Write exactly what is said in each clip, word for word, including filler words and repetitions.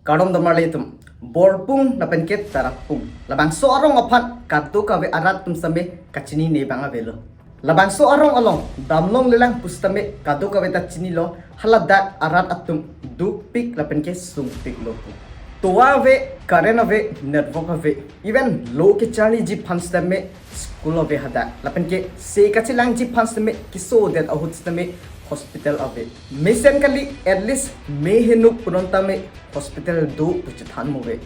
Kardom damrali atum, Borpung lapen ke Tarapung, labangso arong aphan kadokave arat atum sitame kachinine abang avelo. Labangso arong along damlong lelang pusitame kadokave ta chinilo, haladak arat atum dukpik lapen ke sungpiklo pu. Tovar ave, current ave, network ave, even lo kecharliji aphan sitame school ave hadak, lapen ke se kachelangji aphan sitame kesodet ahut sitame hospital ave. Mesen kali, at least me henuk punon tame hospital do pu chethan mo ave.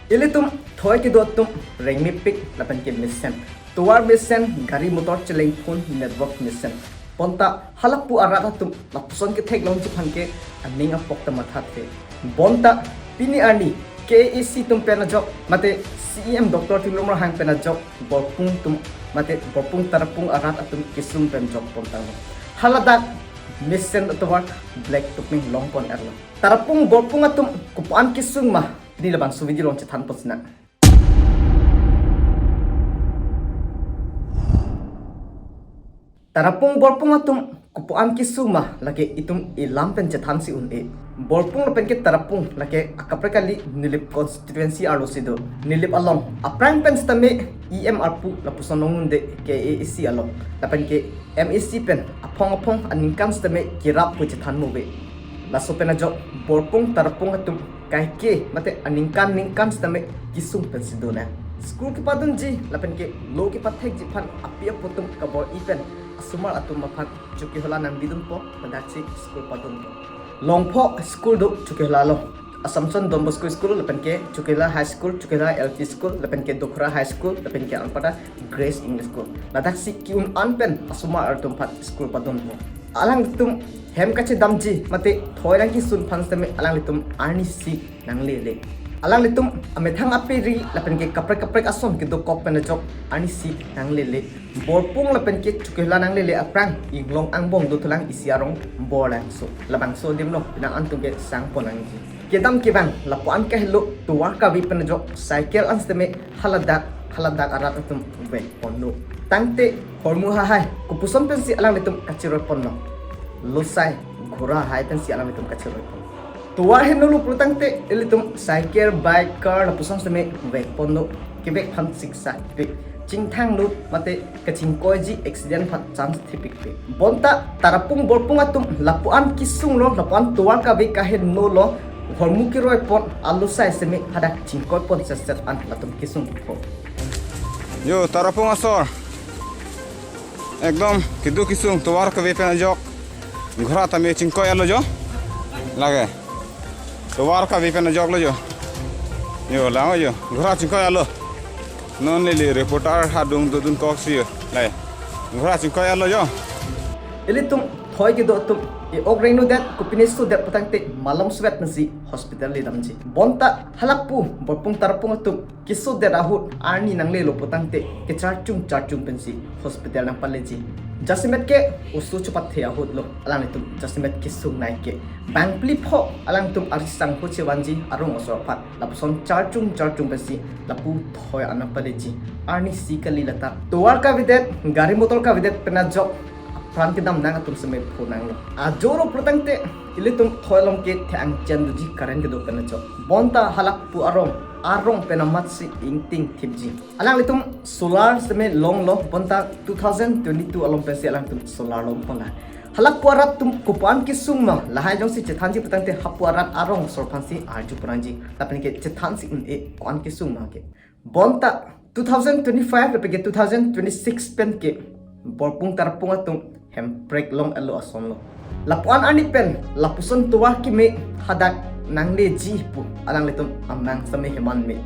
Ilitum thoi kedo atum rengmepik lapen ke mesen. Tovar mesen, gari motor chelengphun, network mesen. Bonta halapu arat atum lapuson ketheklongji aphan ke aning apok ta mathathe. Bonta pini arni K A A C atum pen ajok, mate C E M Doctor Tuliram Ronghang pen ajok, Borpung atum, mate Borpung Tarapung arat atum kesung pen jokpon tanglo. Haladak mesen atovar black topping longpon erlo. Tarapung Borpung atum kopuan kesung ma, pini labangso video along chethanpon sinang. Tarapung Borpung atum kopuan kesung ma, lake itum ilam pen chethansi un-e. Borpung lapen ke Tarapung lake akaprek kali Nilip constituency arlosi do. Nilip along aphrang pen sitame E M arpu lapuson longle K A A C along, lapen ke M A C pen aphong aphong aningkan sitame kerap pu chethan mo ave. Laso pen ajok Borpung Tarapung atum kaike mate aningkan ningkan sitame kesung pensi donang. School kepadunji lapen ke lo kepathekji aphan api apo atum kabor-i pen asomar atum aphan chokihola nangpidunpo, ladaksi school padunpo. Longpho school do chokihola along. Assumption Don Bosco School lapen ke Chokihola High School, Chokihola L P School lapen ke Dokhura High School lapen ke anparta Grace English School. Ladaksi ke-un an pen asomar atum aphan school padunpo. Alanglitum hem kachedamji mate thoi nangkesun aphan sitame alanglitum arnisi nanglele. Alanglitum amethang aperi lapen ke kaprek kaprek ason kedokok pen ajok arnisi nanglele. Borpung lapen ke Chokihola nanglele aphrang inglong angbong dothulang isi arong Borlangso. Labangso adim lo, penang an atum ke sangpon nangji. Kedam kevang lapu-an kahelo tovar kave pen ajok cycle an sitame haladak haladak arat atum vekponlo. Tangte hormu hahai kopuson pensi alanglitum kachiroiponlo? Losai ghora hahai pensi alanglitum kachiroiponlo. Tovar henolo pulotangte ilitum cycle, bike, car lapuson sitame vekponlo. Kevek aphan siksa pik, chingthang lut mate kachingkoiji accident aphan chance thepikpik. Bonta Tarapung Borpung atum lapu-an kesunglo, lapu-an tovar kave kahenolo, hormu keroipon, alosai sitame hadak chingkoipon setset an latum kesungpo. Yo, Tarapung asor ekdom kedo kesung, tovar kave pen ajok ghora tame chingkoi-etlo jo. Lake tovar kave pen ajoklo jo. Yo, lang jo, ghora chingkoi-etlo. Non lele reporter ha dung dodun koksi yo. Lake ghora chingkoi-etlo jo. Ilitum thoi kedo atum e-ok rengnodet, kopine sodet pulotangte malom suet nangsi hospital ledamji. Bonta halapu Borpung Tarapung atum kesodet ahut arni nanglelo pulotangte kecharchung charchung pensi hospital nangpaleji. Jasemet ke oso chepathe ahutlo alanglitum jasemet kesung naike. Bangphlipho alangtum arisang ho chevanji arong asor aphan, lapuson charchung charchung pensi lapu thoi an nangpaleji. Arnisi kali lata. Tovar kavedet, gari motor kavedet pen ajok apran kedam nang atum sitame phonanglo. Ajoro pulotangte ilitum thoi along ke the-angchen doji current kedo pen ajok. Bonta halapu arong, arong pen amatsi ingting thipji. Alanglitum solar sitame longlo, bonta two thousand twenty-two along pensi alanglitum solar longponlo. Halapu arat atum kopuan kesung ma, lahai jongsi chethanji pulotangte hapu arat arong asor aphansi arjupon nangji. Lapen ke chethansi un-e koan kesung ma ke. Bonta two thousand twenty-five lapen ke two thousand twenty-six pen ke Borpung Tarapung atum hemprek long-etlo asonlo. Lapu-an arni pen lapuson tovar keme hadak nangleji pu alanglitum amang sitame heman me.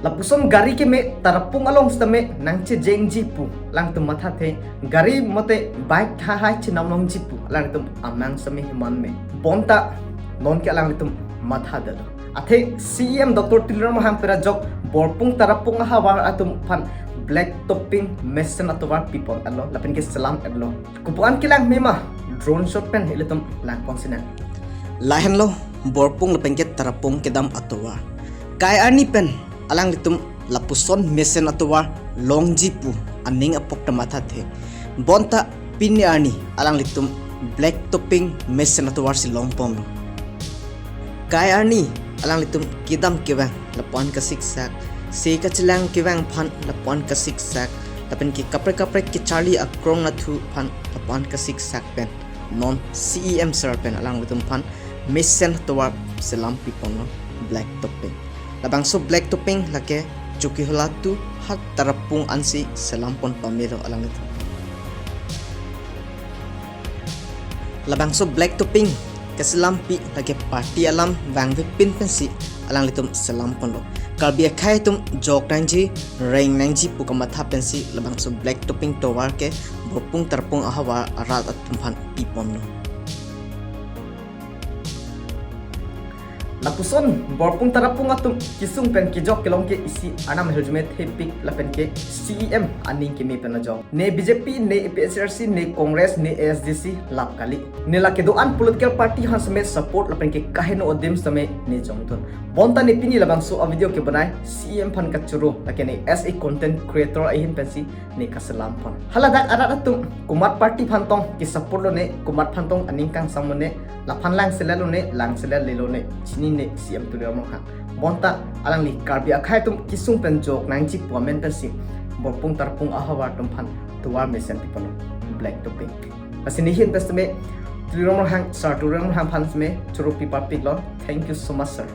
Lapuson gari keme Tarapung along sitame nangchejengji pu alangtum mathathe, gari mate bike hahai chenamlongji pu alangtum amang sitame heman me. Bonta nonke alanglitum mathadetlo. Athe C E M Doctor Tuliram Ronghang pen ajok Borpung Tarapung ahavar atum aphan black topping mesen atovar pipon-etlo lapen ke selam-etlo. Kopuan kelang mema drone shot pen ilitum langpon sinang. Lahenlo Borpung lapen ke Tarapung kedam atovar. Kai arni pen alanglitum lapuson mesen atovar longji pu aning apok ta mathathe. Bonta pini arni alanglitum black topping mesen atovar si longponlo. Kai arni alanglitum kedam kevang lapuan kasiksak, se kachelang kevang aphan lapuan kasiksak, lapen ke kaprek kaprek kecharli akrong nathu aphan lapuan kasiksak pen non C E M sir pen alanglitum aphan mesen tovar selam piponlo, black topping. Labangso black topping lake Chokihola to Hat Tarapung ansi selam pon pamelo alanglitum. Labangso black topping kaselampi lake party alam vangvepin pensi alanglitum selam ponlo. Karbi akhei atum jok nangji, reng nangji pu kamatha pensi labangso black topping tovar ke Borpung Tarapung ahavar arat atum aphan piponlo. Lapuson Borpung Tarapung atum kesung pen kejok kelong ke isi arnam ahirjume thepik lapen ke C E M aning keme pen ajok. Ne B J P, ne A P H L C, ne Congress, ne A S D C lap kali. Ne la kedo-an political party aphan seme support lapen ke kaheno adim seme ne jongtun. Bonta ne pini labangso a-video kebanai C E M aphan kachoro lake ne as a content creator ahin pensi ne kaselam pon. Haladak arat atum komat party aphan tong kesupport lone, komat aphan tong aning kangsam lone, laphan langselet lone, langselet le lone, chinine C E M Tuliram Ronghang. Bonta alangli Karbi akhei atum kesung pen jok nangji pu amen pensi Borpung Tarapung ahavar atum aphan tovar mesen piponlo, black topping. Lasi ne ahin pen seme Tuliram Ronghang, sir Tuliram Ronghang aphan seme choro pi parpiklo. Thank you so much, sir.